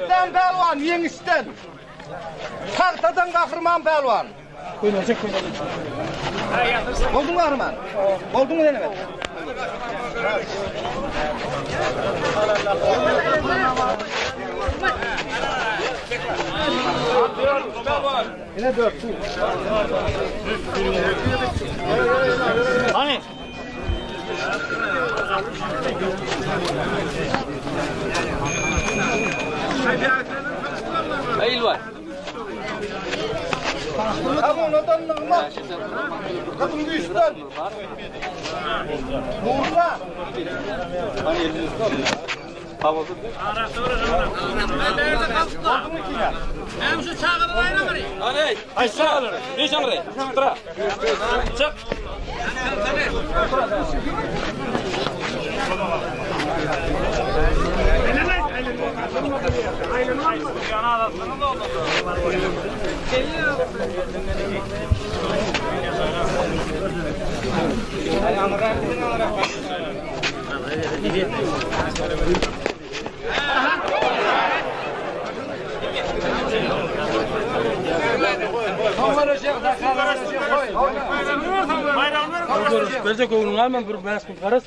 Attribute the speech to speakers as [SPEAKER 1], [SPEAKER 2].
[SPEAKER 1] Mertden pälwan ýeňişden. Tagtadan gahryman pälwan. Bolduň gahryman. Bolduň sen evet. Ine dört.
[SPEAKER 2] Hany? Eýl bar.
[SPEAKER 1] Kamunadan nygmat. Kadın güçten. Musa.
[SPEAKER 2] Hany? Aýsa. Beş aňry. Çykdyra. Çyk. Berjek öwrüň alman bir bäş gün garas.